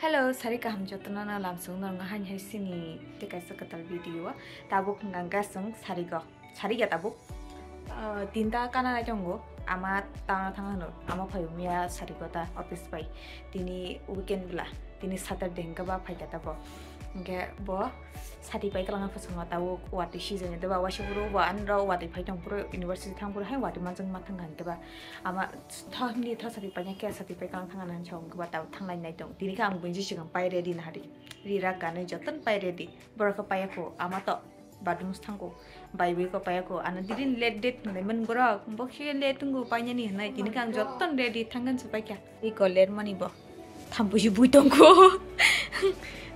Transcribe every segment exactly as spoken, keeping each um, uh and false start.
Hello, sari kaham jotono no lamsong norong hai hai sini tei kaisa kwtal video o. Tabuk hwnka hwnkhe chwng sari go. Sari ya tabuk. Ah, tinta kana nai tongo. Ama tana thang hano. Ama phai miya sari go ta office bai. Tini weekend bla. Tini Saturday hwnka ba phai ta bo. Hwnkhe bo sari pai kwlangna phasongma tabuk watwi season de ba waisa phuru bo anro watwi phai tong phuru university thang phuru hai watwi manjak ma thang hwnkhe ba. Ama tho hindi tho sati paina khe sati pai kang thang nang chong khe ba ta thanglai nai tong. Tini khe ang buini sikang pai ready na hari. Ri rak ganwi joton pai ready. Borok khe paiya kho ama to badung thango. Bai bai ko paiya kho. Ano didin late date nai man borok. Bokhe late tungo painani hinai. Tini khe ang joton ready thanggan se paikha. Iko late mani bo. Thampui si bui tongkho.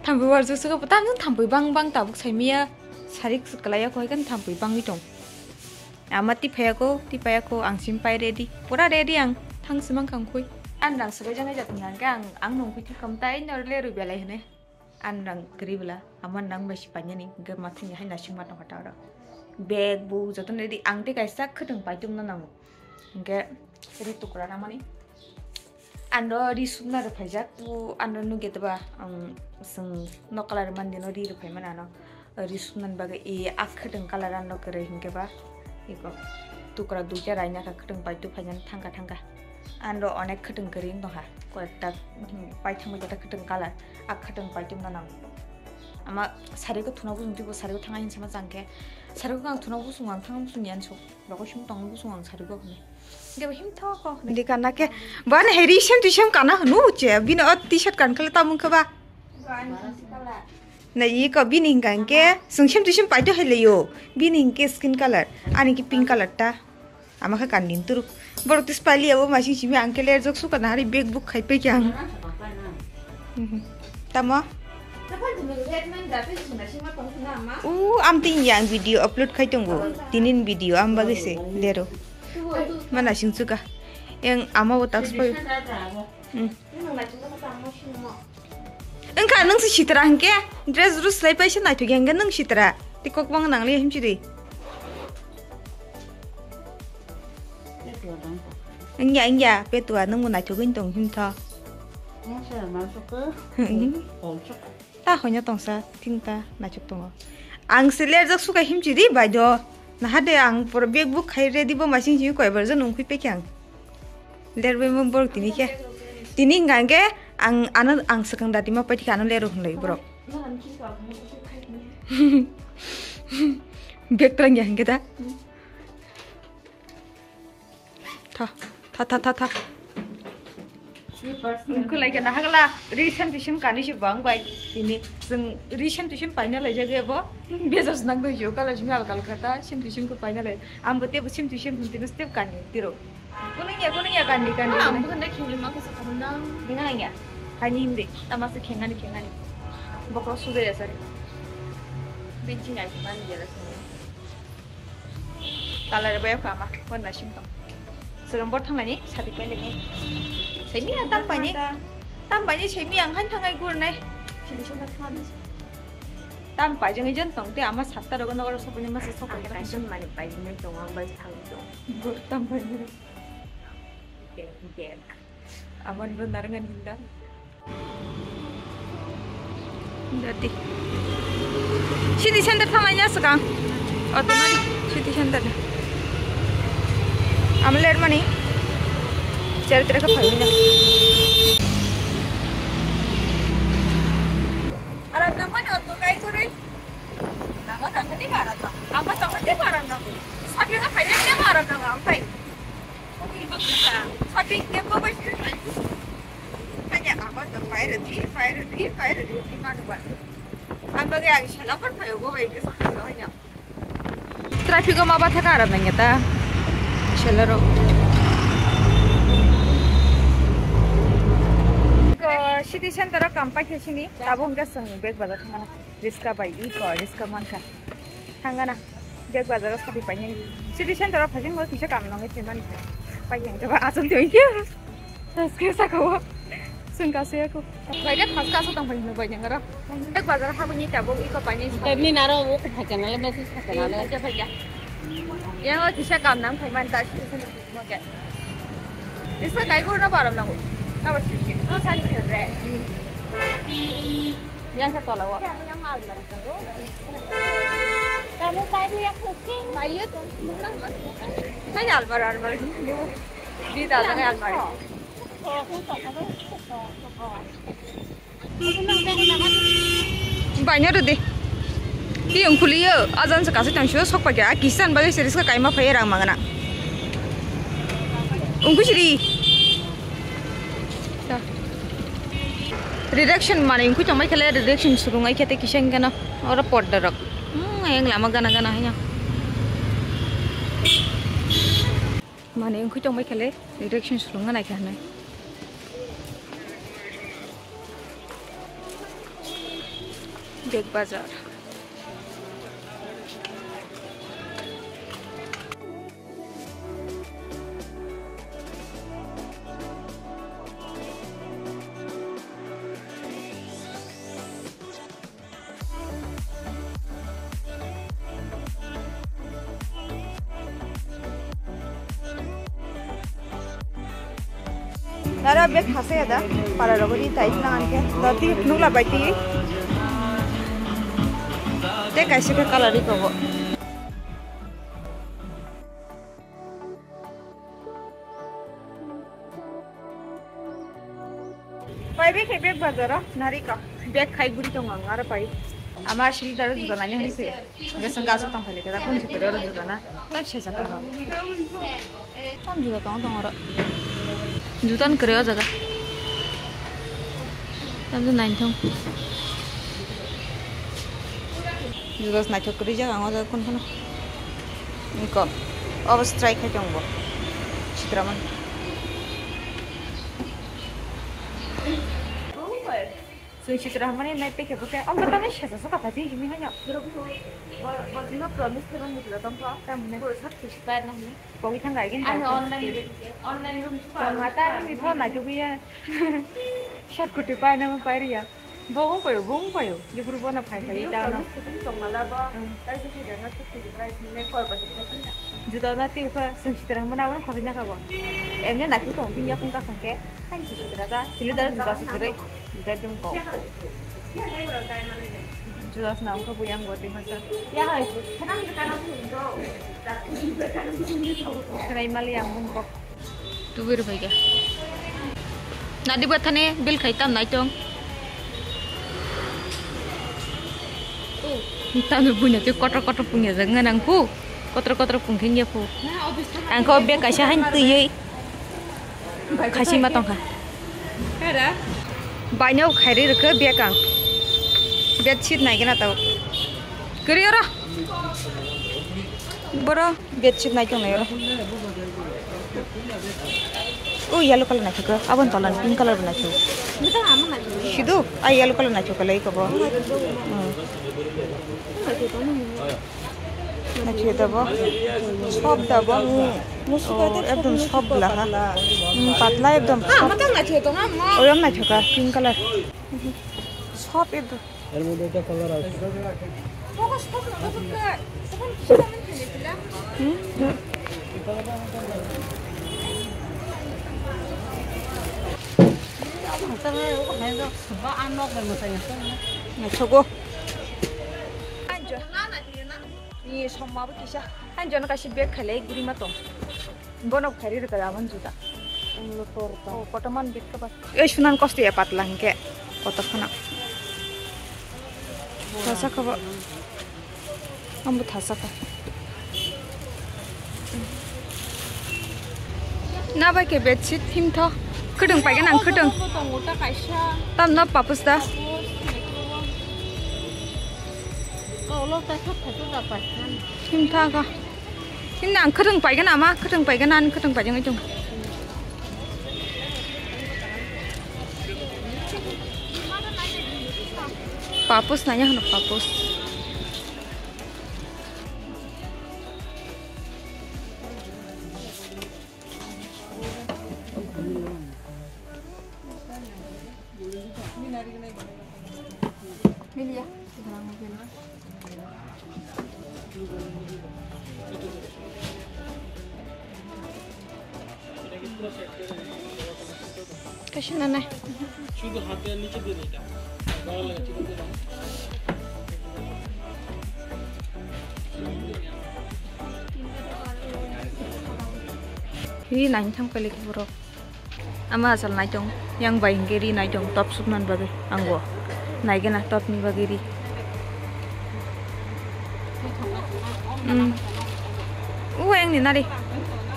Thampui warjak saka bo tamjani thampui bang bang tabuk saimiya. Sarik kwlaiya kho hai kan thampui bangwi tong. Ama tiphaiya kho, tiphaiya kho, ang sim pai ready. Pura ready ang. Thang simang kang khui. Ang rang sabai jangai jatong nang khe ang, ang nung khui thikam tai nor le rwi belai hene. Ang rang kwrwi bwla, ama nang bai si painani, hwnkhe ma thangya hai nasing ma tongkha ta oro. Bag bu jotono ready, ang tei kaisa khwtwng paitung no nango. Hwnkhe ri tukra namani. Ano ri sukna rwphaijak, o ano nugya deba, ang chwng nok colour mandi no ri rwphai mano ano. Ri suknani bagwi i a khwtwng colour ano kwrwi hinkhe ba iko tukra duita raina kha khwtwng bai tuphainani thangkha thangkha. Ano onek khwtwng kwrwi wng tongkha, koyekta, hmm, paithangwi kota khwtwng colour, a khwtwng bai tupna nango. Ama sari ko thuna bujung twibo sari ko thanga hinwi sama chang khe, sari ko ang thuna bujung ang thanga bujung yan sok. Rogo sum tong busung ang sari go hwnwi. Hwnkhe bo himtho ko hwnwi. Di kana khe, bo ani hai ri sem twi sem kana hwnwi uche. Bini o T-shirt kan khle tamung khe ba. Na i ko bini hingka hingke, sung sem twi sem paito hai leyo. Bini hingke skin color, ani ki pink color ta. Ama khe kan din turuk. Borok tis pali abo masing simi ang khe ler jok suka na hari bag book khai pe kyang. Mhm. Tamo? U, am tin yang video upload khai tongo. Tinin video am bagwi se lero. Mana sing suka. Yang ama bo tak spoil. Hmm. Wngkha nwng se sitra hwnkhe dress rw slai paisa naithok ya hwnkhe nwng sitra. Tei kok bang nang le himchiri. Wngya wngya petua nwngbo naithogwi tong himtho. Ta hoino tongsa thingta naithok tongo. Ang se lerjak suka himchiri bai do. Naha de ang pura bag book khai ready bo masing simi koibar jon wngkhui pekhe ang. Lerbai mo borok tini khe. Tini hwnkha hwnkhe ang ano ang swkang dati ma paithikha ano lero hwnlai borok. Bag twlang ya hwnkhe da. Tha, tha, tha, tha, tha. Kulai khe nahagla ri sem twi sem kani se bang bai tini chwng ri sem twi sem paina lai jagwi bo bezos nang doi jo kala jimi alkal khata sem twi sem ko paina lai ambo tebo sem twi sem tini step kani tiro. Kunung ya, kunung ya, kandi, kandi. Ah, bukan dah kini mah kesal kamu nang. Dengan ya, kani hindi, tama se kengani, kengani. Bokro sudah ya sari. Benci ngai kemana jelas ni. Kalar bayar kama, warna singtong. Serang bor thanglani, sati peleni. Semi ya tam pani, tam pani semi yang kan thangai gurnai. Tam pajang ijan tong te ama satta rogo nogoro soponi masa soponi. Ang kaisang mani pajang tong ang bai thang tong. Bor tam pani. Gek, gek. Aman bo narangan hinda. Dati. City center thanglai nya swkang. Auto mani city center ni. Am ler mani. Chari tere ka phai na. Ara naman auto kai kore. Naman naman ni bara ta. Ama ta ni bara na. Sabi ka phai ni bara na am phai. Ang bagay ang siya lang pag payo ko ay gusto ko niya. Traffic o maba thaka aram nangya ta. Selero. Ko city center o kam paikhe sini, tabuk hwnkhe chwng bag bazar thangna. Riska bai iko, riska mankha. Thangana. Bag bazar o sadi painani. City center o phajing bo kisa kam nangwi thwimani. Paiyang khe ba aswk thwi khe. Saske saka o. Sungka se ko. Bai de phaska so tang phajing bai jang ro. Bag bazar ha bini tabuk iko painani. Ni naro o ko phajang le message phajang le. Phajang phajang. Yang o kisa kam nang phaiman ta city center. Oke. Isa kai gurna baram nango. Kabar sih. Sani kere. Yang ke tola wa. Kani almari, almari. Di da da almari. Baino rwdi. Tiyong kuliyo, ajan se kasui tang sio sok paikha, a kisan bagwi series ka kaima phaiya rang mangana. Ungku siri. Reduction mani ungku tongmai khele, reduction surung ai khete kisang gana, oro podda rok. Hmm, ayang lama gana gana hanya. Mani ungku tongmai khele, reduction surung gana khe hanai. Big Bazaar. Nara bag hase ya da, para rogo di tai nang anke, dati nukla bai ti. Te kaisa khe colour ri kobo. Pai bag khe bag bazaro, narika. Bag khai guri tongo ang, aro pai. Ama siri daro juda nanya hise. Gesang gaso tang phale keda kun juda daro juda na. Tam se jaka ha. Tam juda tong tong aro. Juda ni kere o jaga. Tam juda nai thong. Juda naithok kere jaga ang o jaga kun kun. Niko. Obo strike khai tong bo. Chitraman. Sung sitra hamani nai pekhe bokhe. Ang batang ni sesa so kata di himi hanya. Bo, bo dino promise khe bang mutla tong kha. Tamne. Bo sat kusi pa na himi. Bo wi thang ga gin. Ano online, online room pa. Mata ni tho na jubiya. Sat kuti pa na ma pa riya. Bo ung payo, bo ung payo. Jibur bo na phai phai ta na. Promise khe tong mala ba. Hmm. Tai se khe na sat kuti pa ni ne kor ba. Juda na ti kha sung sitra hamani ang khori na kha bo. Emne na ki tong tin ya kung ka sangke. Hai sung sitra ta. Sili dar juda sitra. Bedroom ko. Judas na ungkha buyang goti masa. Ya hai. Khanai mali yang bungkok. Tubir bhaiga. Nadi bathane bil khai tam nai tong. Tami bunya tu kotor kotor punya jangan angku. Kotor kotor pungkhing ya pu. Angko bag kaisa hain tiyoi. Khasi ma tongkha. Baino khairi rwkhe bag ang. Bedsheet naigena tao. Kiri oro. Boro bedsheet nai tongnai oro. O yellow colour naithok. Abon tolan pink colour bo naithok. Sidu, ai yellow colour naithok kalai kobo. Hmm. Naithok dabo. Soft dabo. Oh, ekdom soft bwla ha. Hmm, patla ekdom soft. Oyam naithok ka, pink colour. Soft ekdom. এর মধ্যে একটা কালার আছে। Hmm? Naithogo. Ni somma bo kisa. Ang jono kaisa bag khailai guri ma tong. Bono khairi rwkha aboni juda. Oh, kotorma ni bag khe ba. Ei sunan kosto ya patla hinkhe. Kotor khana. Thasa kha bo. Ambo thasa kha. Na bai khe bedsheet himtho. Khwtwng paigana ang khwtwng. Tongo ta kaisa. Tamno papus da. Papus, micro. Kaulo ta thok thok da paisa. Himtha kha. Himna ang khwtwng paigana ma, khwtwng paigana, ang khwtwng paigana tong. Papus nanya hano papus. Milia. Kaisa nanai. শুধু হাতে নিচে দিয়ে এটা। Ri nai thang pele borok. Ama asal nai tong, yang bai hingke ri nai tong, top suknan bagwi angbo. Nai gana top ni bagwi ri. Hmm. Uwa yang ni nari.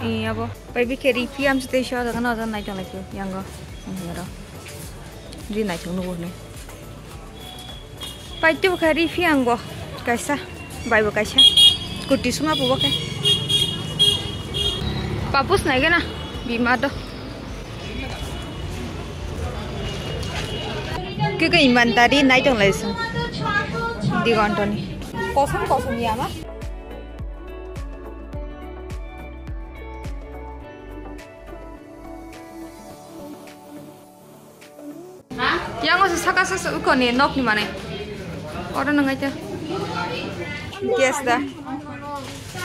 Iya bo. Bai bikhe ri piyam site sho daga no daga nai tong lai khe yango. Ang hero. Ri nai tong nugo ne. Paitwi bwkha ri phi ang bo kaisa, bai bo kaisa. Kurti suma bo khe. Papus nai gana bima do. Khe khe iman tari nai tong lai sung. Digontoni. Kosom kosom yama. Yang o saka sasa uko ni nok ni mane. Oro nang aita. Gas da.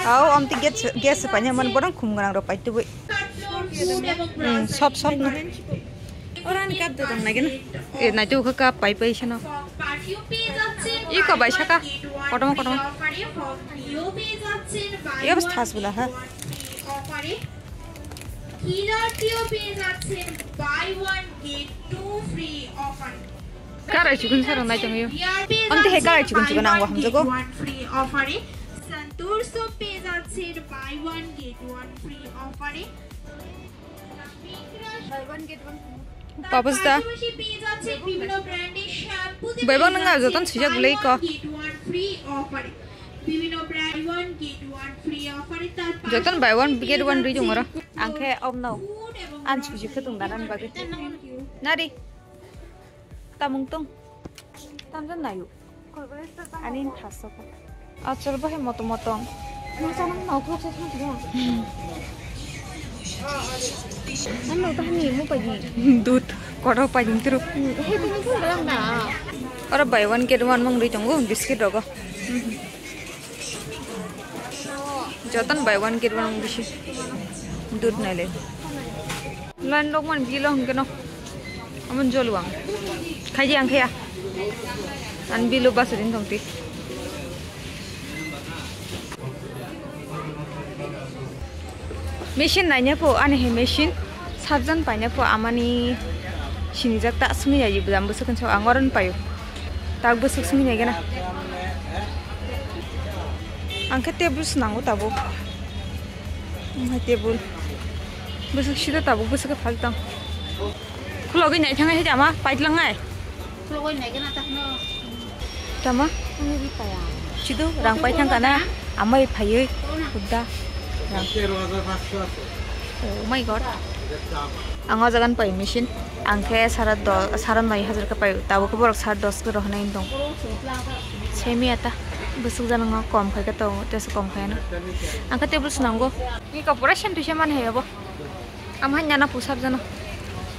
Au, om ti gas, gas panya man borang khum ganang ro pai tubui. Hmm, sop sop na. Ora ni kap da tong nai gana. E nai tu ka pai pai sana. Iko bai saka. Kotom kotom. Iya bas thas bula ha. Killer টিও পেয়ে যাচ্ছেন buy one get two free অফারে। Karai chikon sarang nai tongyo. Amte he karai chikon chikon ang waham jago. One free অফারে। Santosh soap পেয়ে যাচ্ছেন buy one get one free অফারে। Papus da. Bai bang nang joton sijak gulai ko. Get one free offer. Bibhinno brand one get one free offer e tar joton buy one get one ri jong oro. Ang khe om no. An suji khe tong danan bagwi. Nari. Tamung tong. Tamjan nayu. Ani thasok. Achal bahai motom motom. Ano tahani mo pai ni. Dut kotor pai ni turu. Oro buy one get one mang ri tongo biscuit rogo. Joton buy one get one bisi dud naile. Lan rok man bilo hingke no. Amon jolu ang. Khaidi ang khaya. An bilo bas din tongti. Machine nanya po ani he machine. Sabjan paina po amani sinijak ta simi yaji bwswk hinso ang oron paio. Tak bwswk simi nai gana. Ang khe tebul swnango tabuk. Ang hai tebul. Bwswk sida tabuk bwswk khe phal tang. Khulogwi nai thangnai hai jama paitlangnai. Tama? Sido rang pai thang kana amai phaiwi hudda. Oh my god. Ang o jagan pai machine. Ang khe sara do sara noi hajar khe pai. Tabuk khe borok sara dos khe rohonai tong. Semi ata. Bwswk janang kom khai khe tong. Tesa kom khai na. Ang khe tebul swnango. Ni kopora sentui se man hai abo. Am hanya na pusap jano.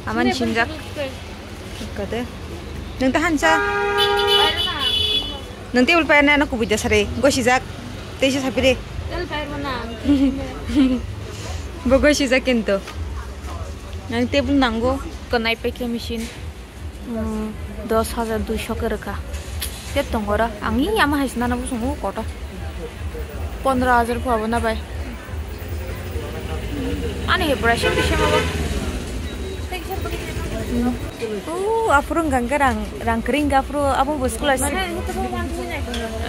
Aman sinjak. Kade. Nung ta hansa. Nung table pa na na kubui da sare. Gosi jak. Teisa sapire. Bo gosi jak kinto. Nang table nango. Konai pekhe machine. Hmm, dos hajar duiso khe rwkha. Tei tongo oro. Ang i ama hai se nana bwsongo kotor. Pondro hajar pho abo na bai. Ani he pura sep sep abo. Hmm. Oh, aphuru hwnkha khe rang, rang kwrwi hwnkha aphuru abo bo scholarship.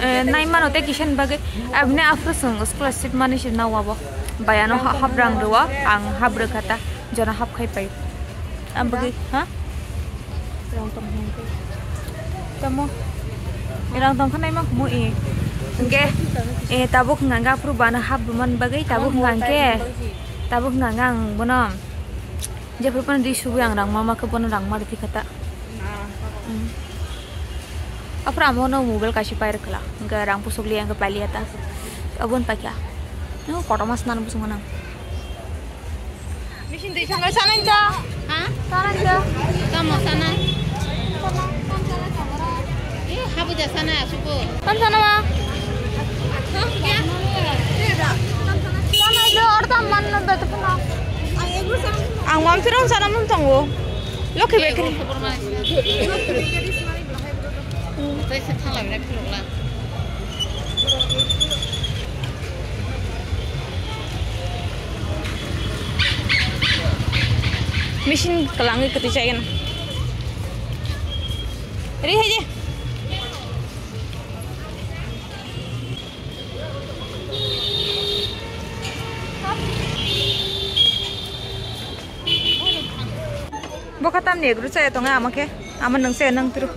Eh, nai mano tei kisa ni bagwi. Aboni aphuru chwng scholarship manwi se nao abo. Bai ano ha-, hap rang rwo, ang hap rwkha ta. Jora hap khai pai. Ang bagwi, ha? Rang tong hwn khe. Tamo? Rang tong khanai ma khumu i. Hwnkhe, eh, tabuk hwnkha khe aphuru bana hap rwmani bagwi, tabuk hwnkha khe, tabuk hwnkha khe ang bono, jephuru phano di subui ang rang ma ma khe bono rang ma rwphi kha ta. Hmm. Aphuru amo no mobile kaisa pai rwkha la. Hwnkhe rang pusuk liya hwnkhe pai liya ta. Aboni pai kha. Nw kotor mas nang bwswk nang. Machine twi sanai sanai ta. Ha? Sanai ta. Tamo sanai. Eh, habu ja sanai asuko. Tam sana ba? Sanai do, or tam man na da to na. Ang mam sirong sana mun tongo. Lokhi bekri. Machine kwlangwi kwtwi chai gana. Ri hai je. Bo kha tamni egg roll chaya tongo ama khe, ama nung chaya nang tru.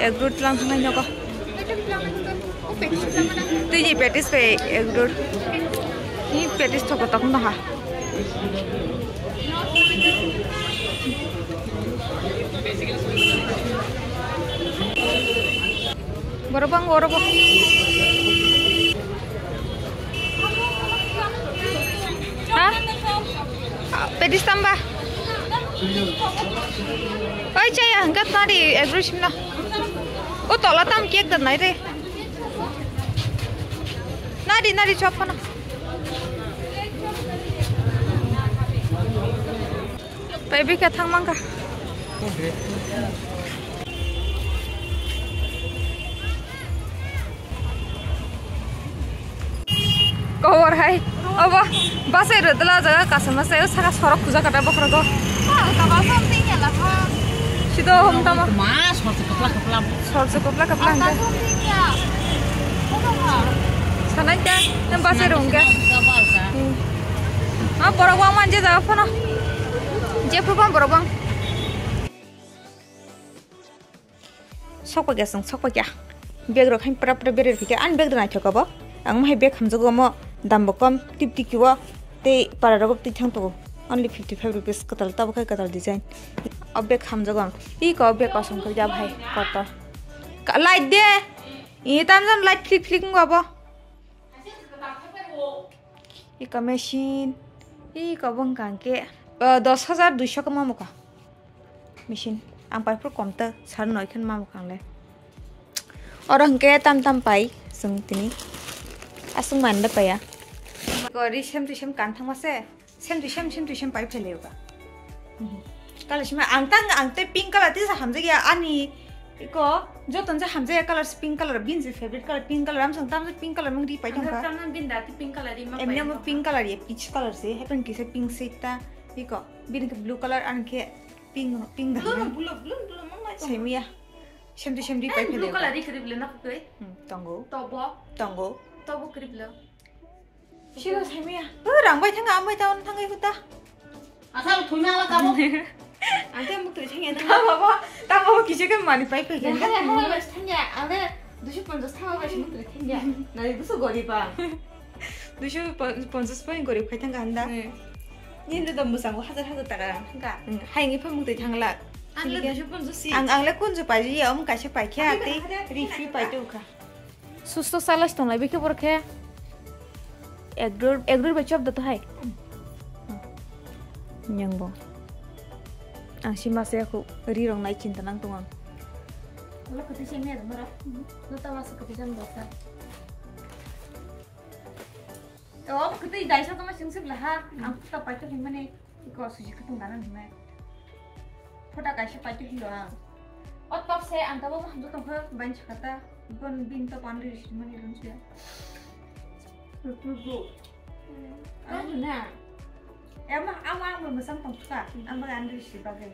Egg roll tlang thangnai nogo. Twi ni patties bai egg roll. Ni patties thok thok no ha. Borok bang oro bo. Ha? Patties tamba. Oi chaya hangkat nari egg roll simna. O tola tam cake da nai re. Nari nari chop pana. Pai bikha thang mangkha. Kobor hai. Obo basai rwdwla jaga kasama sai o saka sorok kuja kata bokhorogo. Sido hom tamo. Ma sorse kapla kapla. Sorse kapla kapla hangke. Sanai ta, nang basai rwngke. Ah, borok wang manje jaga phano. Jephru phano borok wang. Sokpakya chwng sokpakya. Bag rok hain pra pra berai phikya. Ani bag rok naithok abo. Ang mahai bag hamjago omo dam bo kom tip tiki o. Tei para rogo twi thang tongo. Only fifty five rupees kwtal tabo khai kwtal design. O bag hamjago ang. Iko o bag kosom khe ja bhai kotor. Light de. I tamjani light flik flik wngkha bo. Iko machine. Iko bo wngkha hwnkhe, uh, dos hajar duiso khe mamukha. Machine. Ang pai phuru kom ta sar noi khe mamukha ang le. Oro hwnkhe tam tam pai chwng tini. Aswk manle paiya. Iko ri sem twi sem kan thangma se. Sem twi sem, sem twi sem pai phai laio ba. Kala sima ang tang, ang tei pink colour tisa hamjakya ani iko joto je hamjakya colour se pink colour, bini je favorite colour pink colour, amsong tamjak pink colour mung ri pai tongkha. Tamjak bini da ti pink colour ri ma pai tongkha. Emni amo pink colour ya peach colour se, happen kisa pink se ta iko bini khe blue colour ani khe pink, pink da. Blue no, blue, blue, blue mung mai tong. Semiya. Sem twi sem ri pai phai laio ba. Blue colour ri khe ri bwle nok twi. Hmm, tongo. Tobo. Tongo. Tobo khe ri bwle. Sino saimaya. O rang bai thanga ambai taon thangai huta. Asal thuna ala kabo. Ante muk twi thangya na. Tamo bo, tamo bo kisa khe mani pai pai khe. Thangya, thangya, thangya. Ale duiso ponchas thangma bai muk twi thangya. Nai duiso goriba. Duiso ponchas bai gorib khai thangka handa. Nini do musango hajar hajar taka rang thangka. Haini pha muk twi thangla. Ang le duiso ponchas si. Ang, ang le kunju pai ya, om kaisa pai khe ate refri pai tu kha. Susto salas tonglai bikhe borok khe egg roll, egg roll bai chop da to hai. Nyang bo. Ang si masa ya khu ri rong nai chinta nang tong ang. Ulo kwtwi se me da mara. No ta masa kwtwi jam da sa. O kwtwi dai sa to ma sing sik la ha. Ang ta pai to himane. Iko suji khutung dana hwnwi. Photo kaisa paitwi hwnlo ang. O top se ang tabuk hamjak tongkha, baini sakha ta. Bon bin top ani ri simani rung se. Ano na. Ema, ama, ama mwsang tongkha. Ang bagwi ani ri si bagwi.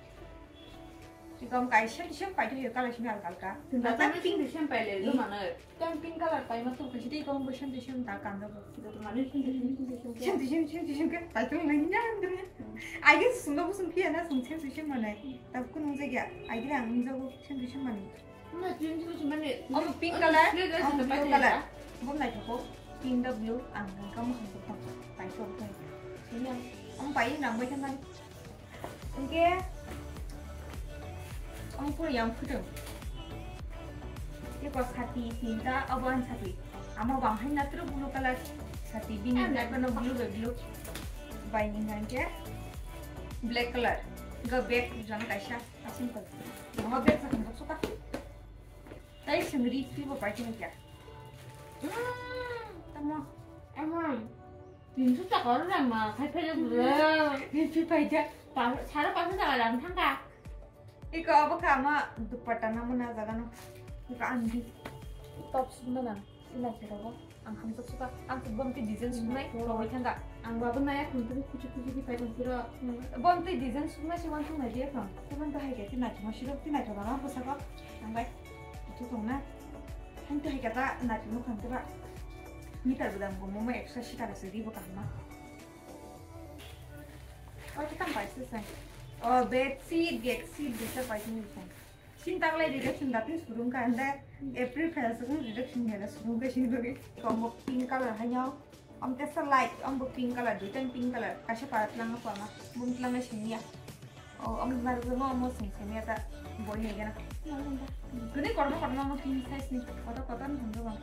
Iko ang kaisa sem sem paitwi hwnlo, kala simi alka alka. Ang tang pink sem paile, do mano. Tang pink colour paima tong khe tei kong bo sem twi sem ta kanjak bo. Joto manwi sem twi sem, sem twi sem, sem twi sem khe paitong nai nya. Aige sumdo bo sum phiya na sum sem twi sem manai. Tab kun nung jagya. Aige ang nung jago sem twi sem manai. Na twi sem twi sem manai. Om pink colour, om blue colour. Bom nai thoko. Pink da blue ang kam ham ko paitong. Om pai nang bai kan. Hingke, ang pura yang phutung. Iko sati tinta, abo ang sati. Amo bang hai natru blue colour sati, bini hingke kono blue bai blue. Bai ni hingke black colour. Ga bag jang kaisa, asim kal. Amo bag sa kang suka. Tai sengri tu bo pai kini kya. Hmm, tamo. Emang. Tinso taka oro rang ma khai phai le bwrwi. Ni phi phai ja. Pa-, saro paso taka rang thangka. Iko abo kha ama dupatta namo na jaga no. Ang di top sukna na, sina khe rogo. Ang hamjak suka, ang tu bomti design suknai, rogwi thangka. Ang babo naya khum tu kuchi kuchi di pai tong siro. Bomti design suknai si wan thang nai dia thang. Kuman ta hai khe ti nai thang siro, ti nai thang ang bwsako. Ang bai, itu tong na. Ang tu hai khe ta nai thang thang khe ba. Meter budam ko momo eksa sita ka se di bo kahma. Oh, kita pai se sai. Oh, bed sheet, bed sheet, bed sheet pai se sai. Sintak lai rejection datin surung ka ande April phai sung rejection hela surung ka sini bagi. Kombo pink color haino. Om tesa light, om bo pink color, dui time pink color. Kaisa para tlang apa ma? Bum tlang ai sini ya. Oh, om mar mo mo sing sini ya ta. Boy ne gana. Gani korma korma mo pink size ni. Koto koto ni hamdo bang.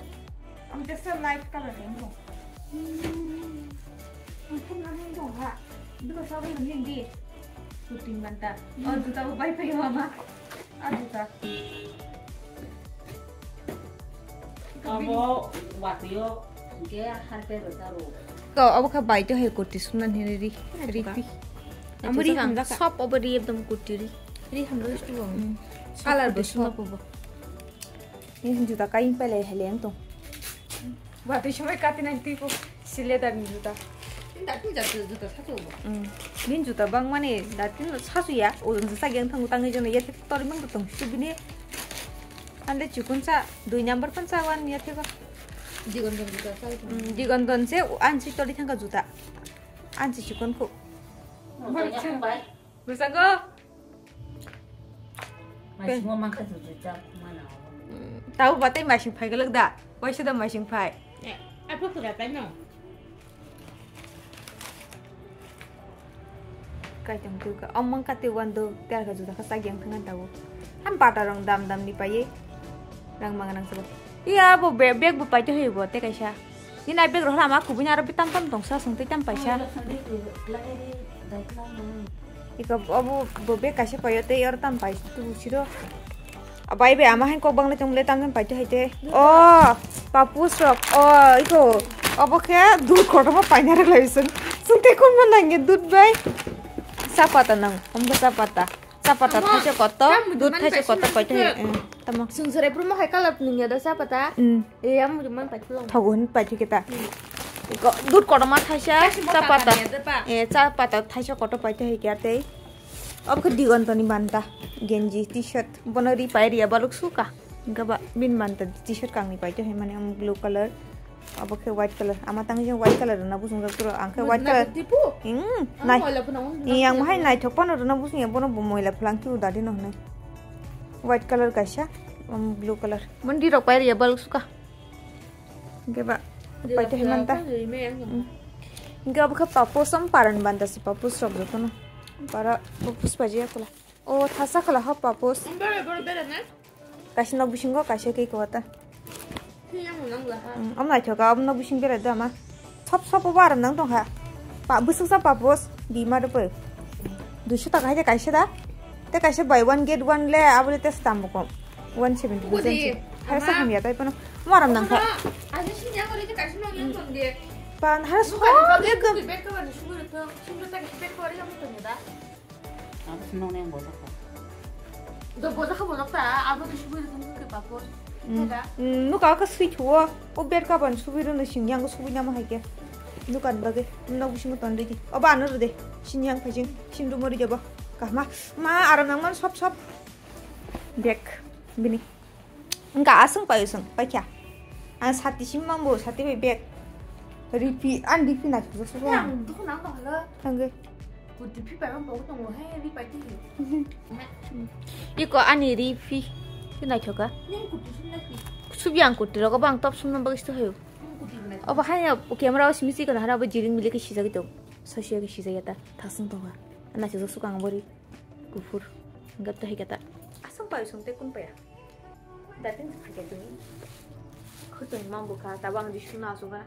Om tesa light color haino. Ang pun nang dong ha. Dua sabai ni di. Shooting manta. Oh, juta bo bai pai mama. Ah, juta. Abo watio ke harpe rotaro. Ko abo kha bai to hai kurti sumna hini ri. Ri pi. Amo ri hamjak. Sop abo ri ekdom kurti ri. Ri hamjak tu. Color bo sop abo. Ni juta kain pele hele ang to. Watwi somoi kati nang twi ko si leather ni juta. Datin jat juta sasu bo. Nin juta bang mani datin sasu ya, o jang sa yang thang tang jang ya thek tori mang tong su bini. Ande chikon sa dui number pan sa wan ya thek. Digon don juta sa. Digon don se an si tori thang juta. An si chikon ko. Bwskango. Masing o mangkha juju chap mana. Tau batai masing phai galak da. Waisa da masing phai. Apa kura tai no. Kai tong tu ka. Om mangkha te wan do ter ka juda ka sa gyang thangan tau. Ham pata rong dam dam ni paye. Rang manganang sabo. Iya bo bag bo paite hoibo te kaisa. Ni nai bag rohla ma kubui aro bitam tam tong sa sung tei tam paisa. Iko obo bo bag kaisa paio tei aro tam pai tu siro. Bai bai ama hai kok bang le tong le tam tam paite haite. Oh, papus rok. Oh, iko. Obo khe dud kotorma paina rok lai sung. Sung tei kun ma nang ye dud bai. Sapata nang. Ombo sapata. Chapata thaisa koto, dud thaisa koto paito hai. Tamo. Sungsore promo hai color nungya da chapata. E am man paito long. Thogo hin paito kita. Dud kotorma thaisa chapata. E chapata thaisa koto paito hai kya tei. Obo khe Digontoni manta. Genji, t-shirt. Bono ri pai riya baluk suka. Gaba bin manta t-shirt kangni paito hai mane blue color. Abo khe white color. Ama tang jeng white color rwna bujung jak turo. Ang khe white color. Tipu. Hmm. Ang nai. Moila phano ang. Ni ang hai nai thok pano rwna bujung ya bono bo moila phalang tu dadi no hwnwi. White color kaisa, um, blue color. Mon di rok pai ya baluk suka. Ge ba. Pai te himanta. Ge abo khe papos am paran banta si papos rok jotono. Para papos paji ya kula. O thasa khala ho papos. Bere bere bere na. Kaisa nok bisingo kaisa khe kwata. Phiya mo nang laha. Am naithoka, am nok bising berai da ma. Sop sop obo aram nang tongkha. Pa busuk sa papos bima do poi. Duiso taka hai de kaisa da. Te kaisa buy one get one le abole te stam ko. One seventy percent. Hai sa hamya tai pano. Mo aram nang kha. Aje sinya ko le kaisa nok yang tong de. Pan har so ekdom. Bed cover ni sugur to. Sumro ta bed cover yang tong da. Abo se nokni ang bojak ta. Do bojak kha bojak ta, abo to subui rwtong khe papor. Nuka kha sui thuo, o bed cover subui rwno sing yang subui namo hai khe. Nuka ni bagwi nok bisingo ton rwdi. Obo ano rwdi. Sing yang phai sing, sing rumo rwdi obo. Kahma, ma aram nang man sop sop. Bag bini. Engka aswng paio swng paikha. Ang sati sim mambo, sati bai bag. Ripi, ang ripi na thukjak sugo. Ang dukhu nang tong halo. Thangwi. Kurti pi pai mambo tongo he, ri pai tihi. Iko ani ripi. Ki naithoka. Ning kurti sim na ki. Subi ang kurti rogo bang top sum nang bagis to hayo. Ning kurti bai. Obo hanya camera o simi sikon hara obo jiring mili ke sijagwi tong. Sosiya ke sijagya ta thasung tonga. Naithokjak sugo ang bori. Kuphur. Gap to hai kata. Aswng paio swng te kun paya. Dating se phai kha tini. Khutun mambo kha, tabo ang di suna aswk kha.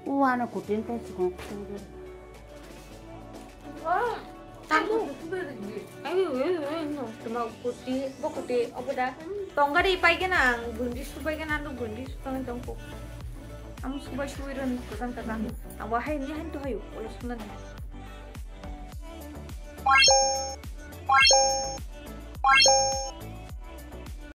Uano kutin te chikon kutin. Tamu. Ayo, ayo, ayo, no. Tuma kuti, bo kuti, obo da. Tongari pai kena ang bundi subai kena ando bundi subai tongko. Ang subai subai ron kutan kata. Ang wahai ni han to hayo, olo suna ni.